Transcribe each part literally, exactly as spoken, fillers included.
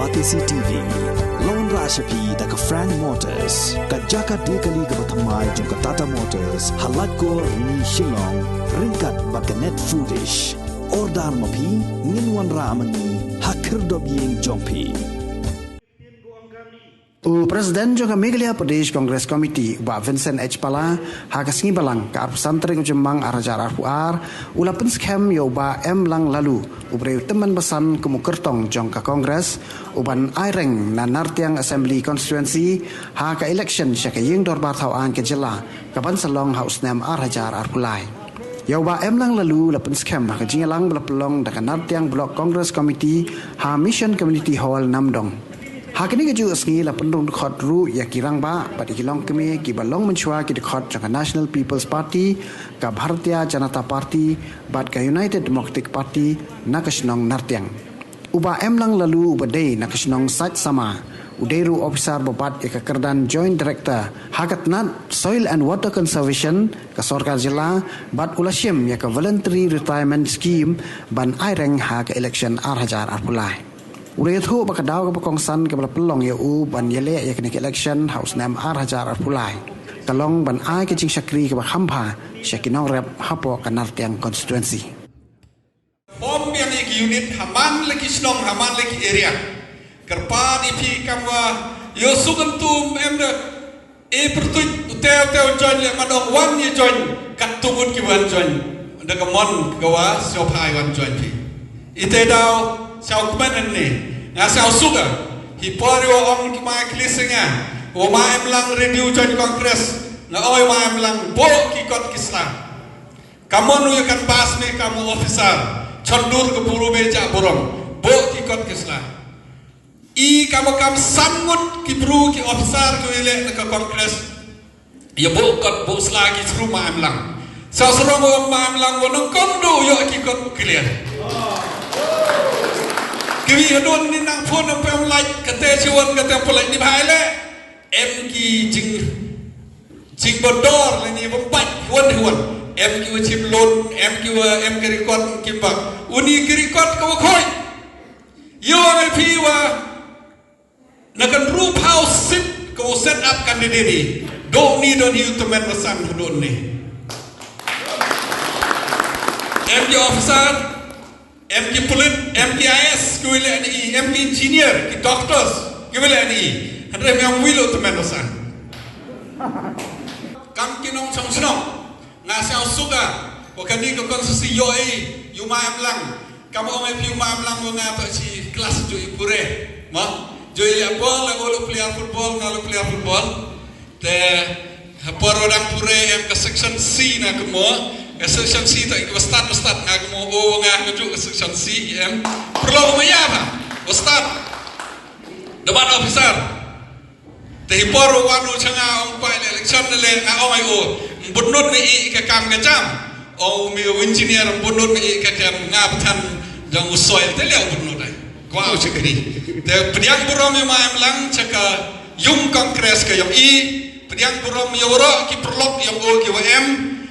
Batesi T V. Long rah sha phi da ka Frank Motors, ka jaka die kali kaba thymmai jong ka Tata Motors, ha Laitkor Rni Shillong, ryngkat bad ka Net Foodish. Order ma phi, ngin wanrah ma ngi ha khyrdop ïing jong phi. U President jong ka Meghalaya Pradesh Congress Committee, u Bah Vincent H Pala, ha ka sngi Balang ka arphew san tarik u Jymmang ar hajar arphew ar, u la pynskhem ïa u Bah M Lang Laloo, u briew tymmen basan kum u kyrtong jong ka Congress, u ban aireng na Nartiang Assembly Constituency ha ka election sha ka Ïing Dorbar Thaw Aiñ ka Jylla, ka ban sa long ha u snem ar hajar arphew lai. Ïa u Bah M Lang Laloo la pynskhem ha ka jingïalang ba la pynlong da ka Nartiang Block Congress Committee ha Mission Community Hall, Namdong. Ha kane kajuh ka sngi la pynrung dkhot ruh ïa ki rangbah bad ïa ki longkmie kiba long mynshuwa ki dkhot jong ka National People's Party, ka Bharatiya Janata Party bad ka United Democratic Party na ka shnong Nartiang. U Bah M Lang Laloo uba dei na ka shnong Saitsama, u dei ruh u ophisar ba bat ïa ka kyrdan Joint Director ha ka tnat Soil and Water Conservation ka sorkar jylla, bad u la shim ïa ka Voluntary Retirement Scheme ban aireng ha ka election ar hajar arphew lai. U la ïathuh ba ka daw kaba kongsan kaba la pynlong ïa u ban ïaleh ïa kane ka election ha u snem ar hajar arphew lai ka long ban ai ka jingshakri kaba kham bha sha ki nongrep hapoh ka Nartiang Constituency. Form biang ïa ki unit ha man la ki shnong, ha man la ki area. Kyrpad ïa phi kam wa ïoh suk, ym tum em da e pyrtuit u te u te u join leh, ma dang wan ïa join katto ngut ki wan join. Da ka mon ka wa sngewbha wan join phi. Ite daw sngewkmen ne nga sngewsuk. Hi por ïa wa ong ki ma klis nga, wa ma em lang ready u join Congress, nga oi ma em lang buh ki kot ki sla. Ka mon u ïa kan bas me kam u officer, chondur ka buru me ja burom, buh ki kot ki sla. I kam kam san ngut ki bru ki officer ki ïaleh na ka Congress. Ïa buh kot buh sla ki sru ma em lang. Sa sru ma em lang wa nang kon du ïa ki kot clear. Ki wi hadon ni nang phone em pem like, kate chiwon kate pulai ni bhai le. Em ki jing, jing bodor le ni bom bait huan huan. Em ki wa chim loan, em ki wa em ki record ki bak. Uni ki record ka wa khoi. Yo me phi wa na kan ru pau sit ka wa set up candidate ni. Dok ni don hiu temen wa san dok ni. Em ki officer, em ki pulit, em ki I A S, ki wile ni, em ki engineer, ki doctors, ki wile ni. Hynrei me am wilo temen wa san. Kam ki nongshong shnong. Nga sngewsuk wa kani ka constituency ïoh i, ïa u ma em lang. Kam ong i phi u ma em lang wa nga to chi class ju i pure. Ma, ju i leh bol, la u player football, nga u player football. Te ha por wa dang pure em ka section C na ka mo. Ka section C to i ka start, start na ka mo, o nga ka ju ka section C em. Perlu ma ya ba. Start. Debat officer. Te hi por wan u cha nga ong kwai le election le nga ong ai o. Mbunut ni i ka kam ka jam. O mi u engineer mbunut ni i ka kam nga bthan jong u soil te le mbunut ai. Kwai u chakri. Te pdiang burom ïa ma em lang cha ka yung Congress ka yong i. Pdiang burom ïa waro ki perlok yong o ki wa em.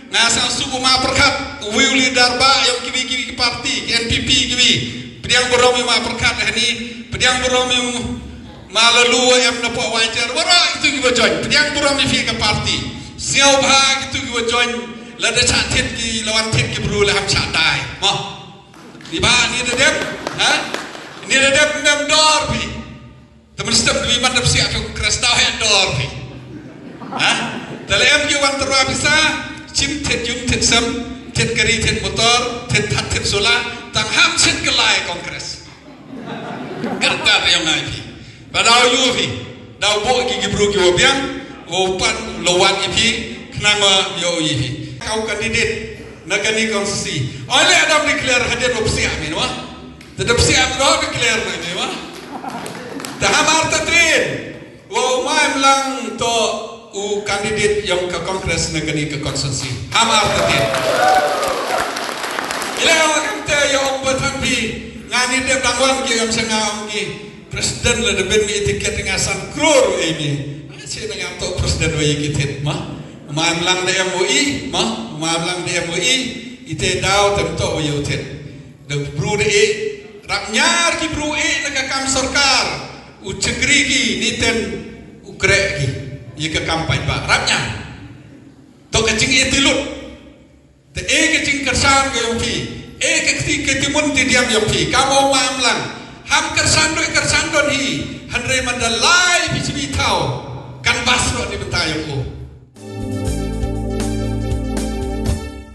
Nga sngewsuk u ma pyrkhat, u wi u leader ba yong ki wi ki wi ki party, ki N P P ki wi. Pdiang burom ïa ma pyrkhat hani, pdiang burom ïa ma la lu em na po wa jer, wara itu ki wa join. Pdiang burom ïa phi ka party. Sngewbha kitu ki wa join, la da cha thit ki, la wan thit ki bru la ham cha dai. Mo. Ni ba ni da dem, ha? Ni da dem mem dor phi. Te mynstep dwi ban da psiah phi Congress daw heh dor phi. Ha? Te le em ki wan tyrwa pisa, chim thit yung thit sem, thit kari thit motor, thit that thit sola, tang ham chit ka lai Congress. Kata te yong ngai phi. Ba daw yu phi. Daw bo ki ki bru ki wa biang, wa pan lo wan i phi, khnang wa yo i phi. Kau candidate, na kani kong si. Oi le adam declare hadien wa psiah mi wa. Te da psiah mi wa declare na mi wa. Te hamar ta tin. Wa u ma em lang to u candidate yong ka Congress na kani ka constituency. Hamar ta tin. Ila wa kam te yo ong ba than phi. Nga ni de dang wan ki kam sanga ong ki. President la da ben mi ticket nga san crore e mi. Che na ngam to president wa ye ki thit ma. Ma em lang de M O E ma. Ma em lang de M O E. Ite daw tem to wa ye thit. Da bru de e. Rap ñiar ki bru eh na ka kam sorkar, u chakri ki, ni ten u kreh ki ïa ka kam paidbah. Rap ñiar. To ka jingeh te lut. Te eh ka jingkyrshan ka ïong phi, eh ka kti ka timun ti diam ïong phi, ka mo ma am lang. Ham kyrshan doi kyrshan don hi, hynrei man da lai phi chibi thaw, kan bas ro ni bynta ïong u.